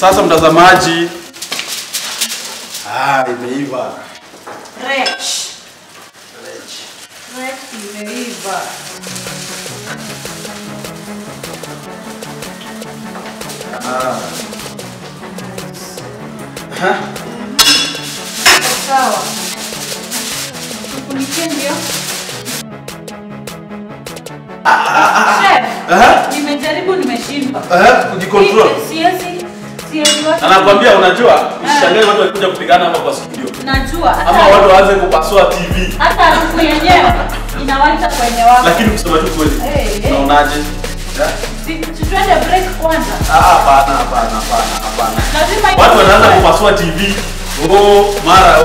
Sasa mtazamaji, imeiva. Fresh. Fresh imeiva. Sawa. Tufunikie ndio. Chef, nimejaribu nimeshindwa. Kujicontrol. Siwezi. Anakuambia unajua, usishangae watu wakikuja kupigana hapa kwa studio. Najua. Ama watu waanze kupasua TV. Hata harufu yenyewe inawaita kwenye wako. Lakini kusema tu kweli. Unaonaje? Tuende break kwanza. Hapana. Lazima watu wanaanza kupasua TV. Mara.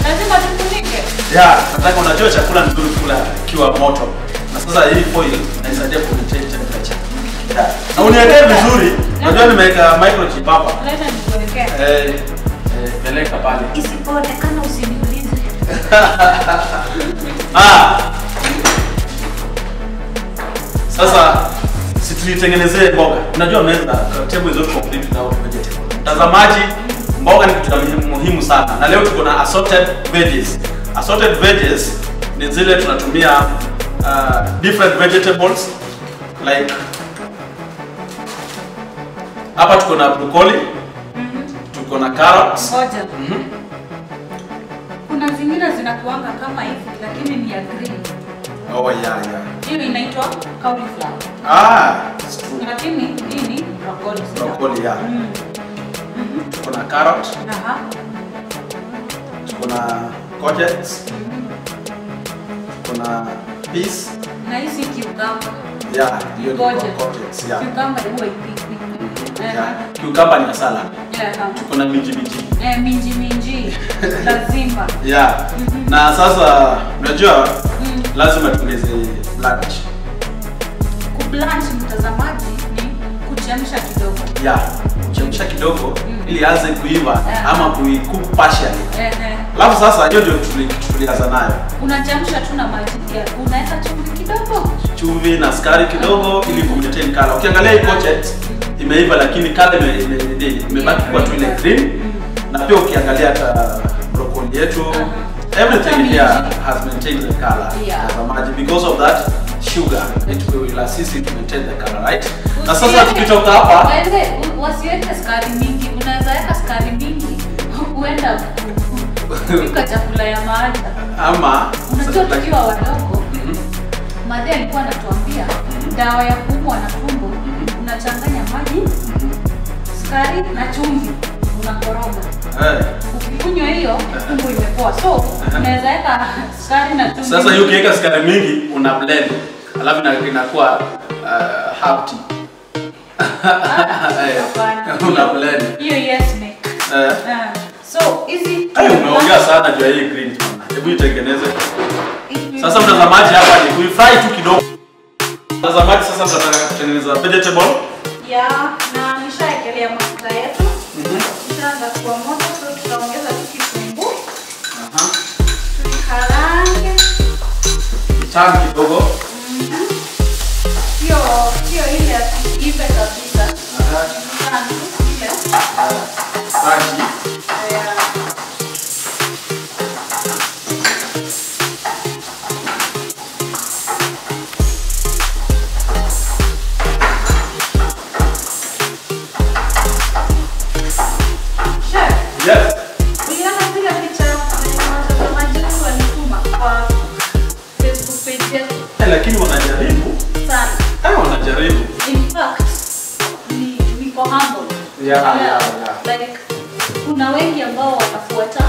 Lazima tufunike. Yeah, nataka unajua chakula nzuri kula ikiwa moto. Na sasa hii foil inanisaidia ku maintain temperature. Yeah. Na uniwekee vizuri. Unajua nimeweka microchip hapa. Leta nikuwekee. Peleka pale. Isipoonekana usiniulize. Sasa si tuitengenezee mboga. Unajua meza table is not complete without vegetable. Mtazamaji, mboga ni kitu muhimu sana. Na leo tuko na assorted veggies. Assorted veggies ni zile tunatumia different vegetables like hapa tuko na broccoli, tuko na carrots. Ngoja. Kuna zingine zinakuanga kama hivi lakini ni ya green. Oh yeah. Hiyo inaitwa cauliflower. It's true. Lakini hii ni broccoli. Broccoli, yeah. Tuko na carrot. Tuko na courgettes. Tuko na peas. Na hizi cucumber. Yeah, hiyo ni courgettes, yeah. Cucumber huwa ipikwi. Yeah. Cucumber ni salad. Yeah. Tuko na minji. Minji. Lazima. Yeah. Na sasa unajua lazima tuongeze blanch. Kublanch mtazamaji ni kuchemsha kidogo. Yeah, kuchemsha kidogo ili aanze kuiva ama kuicook partially. Alafu sasa hiyo ndio tulianza nayo. Unachemsha tu na maji, unaweka chumvi kidogo. Chumvi na sukari kidogo ili ku maintain color. Ukiangalia hii courgette imeiva lakini color imebaki kwa tu ile green. Na pia ukiangalia hata broccoli yetu, everything here has maintained the color. Mtazamaji, because of that sugar it will assist you to maintain the color, right? Na sasa tukitoka hapa, wasiweke sukari mingi. Unaweza weka sukari mingi huenda kupika chakula ya maana. Ama unajua tukiwa wadogo, madhe alikuwa anatuambia dawa ya kuumwa na tumbo, unachanganya maji, sukari na chumvi, unakoroga. Ukikunywa hiyo tumbo imepoa. So unaweza weka sukari na chumvi. Sasa hiyo ukiweka sukari mingi una blend. Alafu inakuwa herb tea. Una blend. Hiyo yes make. So hizi umeongea sana juu ya hii green. Hebu itengeneze. Sasa mtazamaji, hapa ni kuifry tu kidogo. Mtazamaji, sasa tunataka kutengeneza vegetable. Yeah, na nishaekelea mafuta yetu. Ishaanza kuwa moto, so tutaongeza tu kitunguu. Tuikarange. Tamu kidogo. Sio ile ive kabisa. Ile. Rangi. Yeah. Yes. Uliona zile picha watazamaji wetu walituma kwa Facebook page yetu? Lakini wanajaribu sana. Wanajaribu. In fact, niko humble. Yeah. Like kuna wengi ambao wanafuata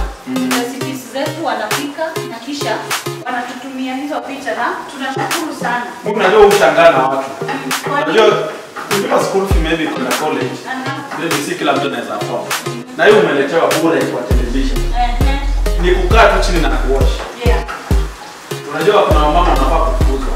recipes zetu, wanapika na kisha wanatutumia hizo picha na tunashukuru sana. Mimi najua ushangaa na watu. Unajua kulipa school fee maybe kuna college. Maybe si kila mtu anaweza afford. Na hiyo umeletewa bure kwa television. Ni kukaa tu chini na kuwatch. Yeah. Unajua kuna wamama wanafaa kufukuzwa.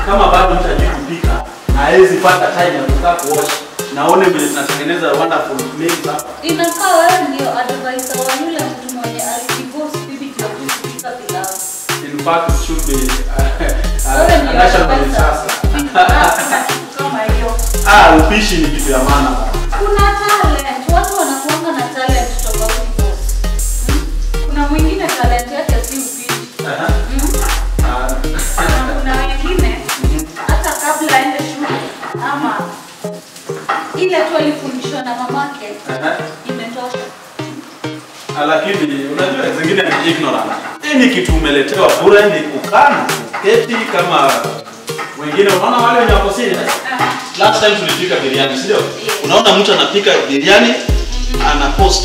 Kama bado mtu hajui kupika, hawezi pata time ya kukaa kuwatch. Naone vile tunatengeneza wonderful meals hapa. Inakaa wewe ndio advisor wa yule mtu mwenye alidivorce bibi kwa kupika pilau. In fact it should be a national disaster. Kama hiyo. Upishi ni kitu ya maana. Kuna talent. Talent yake si upishi. Kuna wengine hata kabla aende shule ama ile tu alifundishwa na mamake imetosha. Lakini unajua zingine ni ignorant. Hii ni kitu umeletewa bure, ni kukana keti kama wengine. Unaona wale wenye wako serious. Last time tulipika biryani, si ndio? Unaona mtu anapika biryani ana post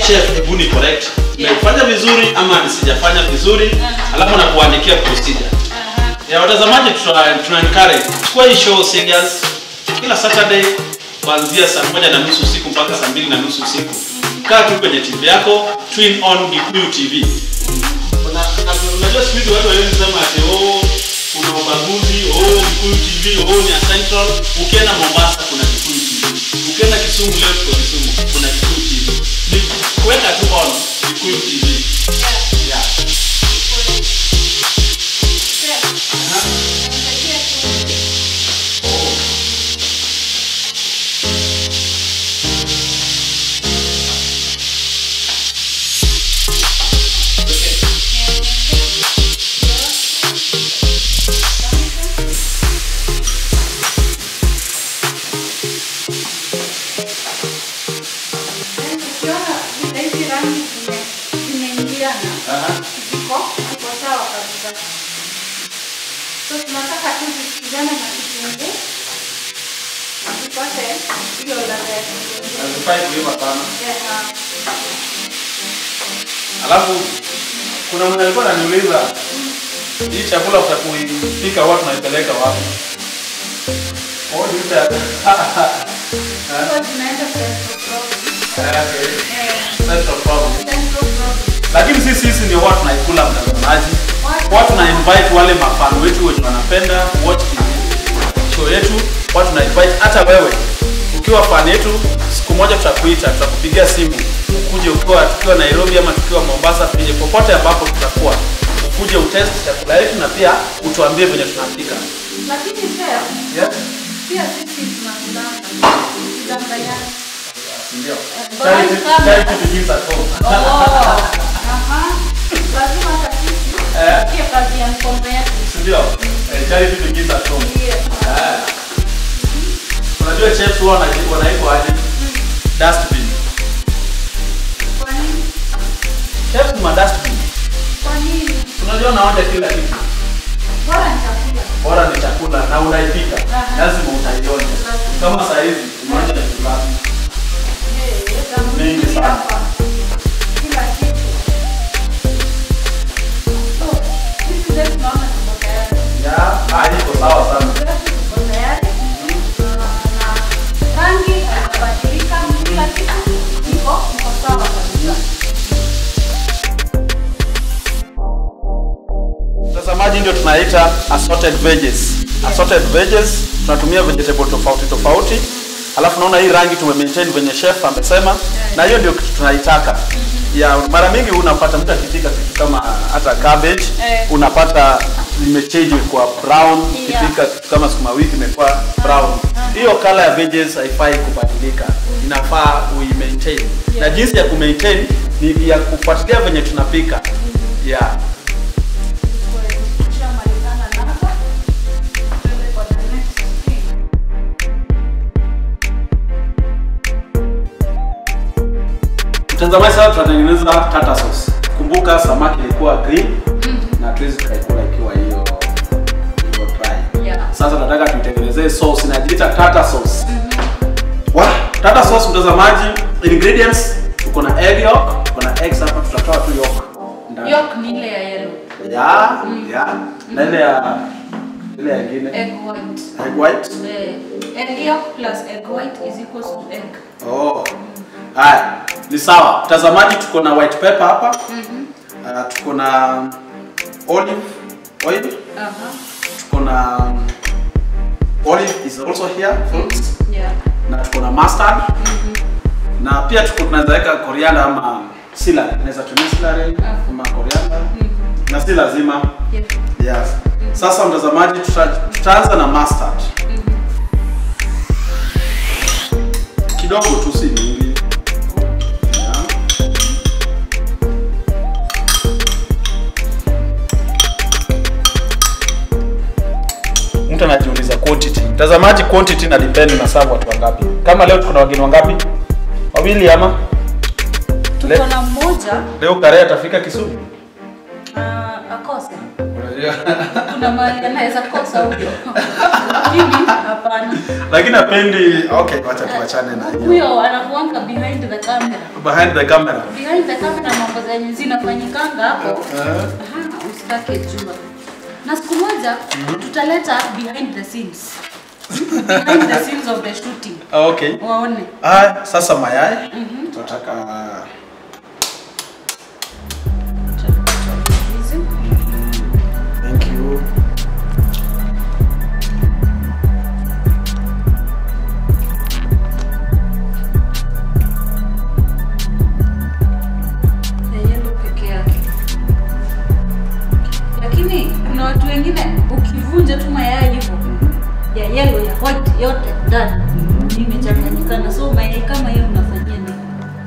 chef hebu ni correct. Nimefanya vizuri ama nisijafanya vizuri, alafu nakuandikia procedure. Ya watazamaji, tuna encourage chukua hii show serious. Kila Saturday kuanzia saa 1:30 usiku mpaka saa 2:30 usiku. Kaa tu kwenye TV yako, tune on Gikuyu TV. Unajua siku hizi watu wanasema ati oh kuna ubaguzi, oh Gikuyu TV, oh ni Central. Ukienda Mombasa kuna Gikuyu TV. Ukienda Kisumu leo tuko Kisumu kuna Gikuyu TV. Ni kuweka tu on Gikuyu TV. Yeah. So tunataka tu zisikizane na kitunguu tupate hiyo ladha ya kitunguu. Hazifai kuiva sana. Alafu kuna mwenye alikuwa ananiuliza hii chakula utakuipika wapi na ipeleka wapi? Oh, ndio. So tunaenda Central Province. Okay. Central Province. Lakini sisi ndio watu tunaikula mtazamaji. Watu na invite wale mafan wetu wenye wanapenda watch show yetu, watu na invite hata wewe. Ukiwa fan yetu, siku moja tutakuita, tutakupigia simu. Ukuje ukiwa tukiwa Nairobi ama tukiwa Mombasa, tuje popote ambapo tutakuwa. Ukuje utest chakula yetu na pia utuambie venye tunapika. Lakini pia yes. Pia sisi tunakulanga. Tudanganyane. Ndio. Charity begins at home. Oh. Aha. Lazima hata sisi pia kazi ya mkono yetu. Ndio. Charity begins at home. Yeah. Unajua chefs huwa wanaitwa aje? Dustbin. Kwa nini? Chefs ni dustbin. Kwa nini? Unajua naonja kila kitu. Bora ni chakula. Bora ni chakula na unaipika. Lazima utaionja. Kama saa hizi unaonja chakula. Mingi sana. Kila kitu. So, sisi leo tunaona tuko tayari. Yeah, iko sawa sana. Tuko tayari. Na rangi haibadilika, kila kitu iko sawa kabisa. Mtazamaji, ndio tunaita assorted veggies. Assorted veggies tunatumia vegetable tofauti tofauti. Alafu naona hii rangi tume maintain venye chef amesema, na hiyo ndio kitu tunaitaka. Ya mara mingi unapata mtu akipika kitu kama hata cabbage, unapata imechange kwa brown, ukipika kitu kama sukuma wiki imekuwa brown. Hiyo color ya veggies haifai kubadilika. Inafaa ui maintain. Na jinsi ya ku maintain ni ya kufuatilia venye tunapika. Yeah. Mtazamaji, sasa tutatengeneza tartar sauce. Kumbuka samaki ilikuwa green na tuwezi tukaikula ikiwa hiyo dry. Yeah. Sasa tunataka tuitengenezee sauce inajiita tartar sauce. Tartar sauce mtazamaji, ingredients tuko na egg yolk, tuko na eggs hapa, tutatoa tu yolk. Yolk ni ile ya yellow. Yeah, yeah. Na ile ya nyingine. Egg white. Egg white. Egg yolk plus egg white is equals to egg. Oh. Haya, ni sawa. Mtazamaji, tuko na white pepper hapa. Tuko na olive oil. Tuko na olive is also here, folks. Yeah. Na tuko na mustard. Na pia tuko tunaweza weka coriander ama celery. Tunaweza tumia celery ama coriander. Na si lazima. Yeah. Yes. Sasa mtazamaji, tutaanza na mustard. Kidogo tu, si mingi. Mtazamaji, quantity na depend na serve watu wangapi. Kama leo tuko na wageni wangapi? Wawili ama? Tuko na mmoja. Leo Karea atafika Kisumu. Akose. Kuna mahali anaweza kosa huyo. Mimi hapana. Lakini apendi. Okay, wacha tuachane na hiyo. Huyo anakuanga behind the camera. Behind the camera. Behind the camera mambo zenye zinafanyikanga hapo. Usitake jua. Na siku moja tutaleta behind the scenes. Behind the scenes of the shooting. Okay. Waone. Sasa mayai. Tunataka Thank you. Yellow peke yake. Lakini kuna watu wengine ukivunja tu mayai hivyo ya yellow ya white yote ndani imechanganyikana. So mayai kama hiyo unafanyia nini?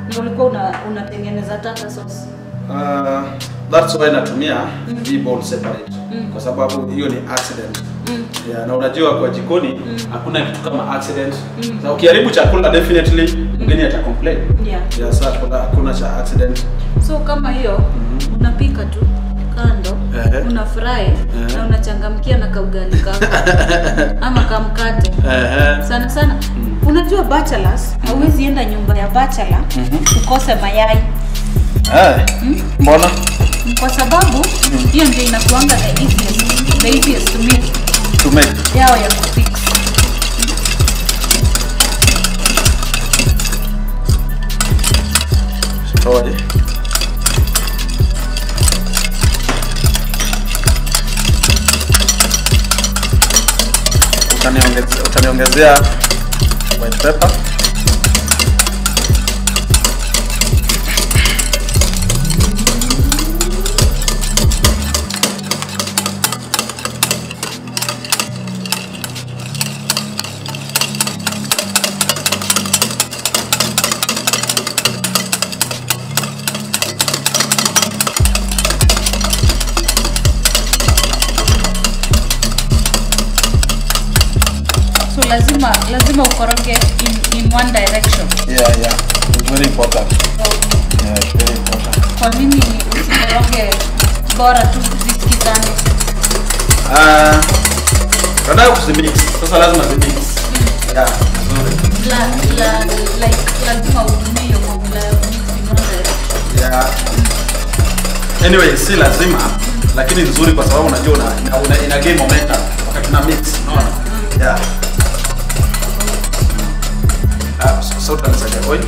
Na ulikuwa unatengeneza tata sauce. That's why natumia hii bowl separate. Kwa sababu hiyo ni accident. Yeah, na unajua kwa jikoni hakuna kitu kama accident. Sasa ukiharibu chakula definitely mgeni ata complain. Yeah. Yeah, sasa hakuna cha accident. So kama hiyo unapika tu kando, una fry na unachangamkia na kaugali kako ama kamkate. Sana sana unajua bachelors hauwezi enda nyumba ya bachelor ukose mayai. Mbona? Kwa sababu hiyo ndio inakuanga the easiest to make. To make. Yao ya kufix. Sorry. Utaniongezea white pepper. Lazima ukoroge in one direction. Yeah. It's very important. Okay. Yeah, it's very important. Kwa nini usikoroge, bora tu zisikizane? Tunataka kuzimix. Sasa lazima zimix. Yeah, nzuri. Like lazima utumie hiyo formula ya mix in one direction. Yeah. Anyway, si lazima, lakini nzuri kwa sababu unajua ina gain momentum wakati na mix, unaona? Yeah. So utanisaidia oil.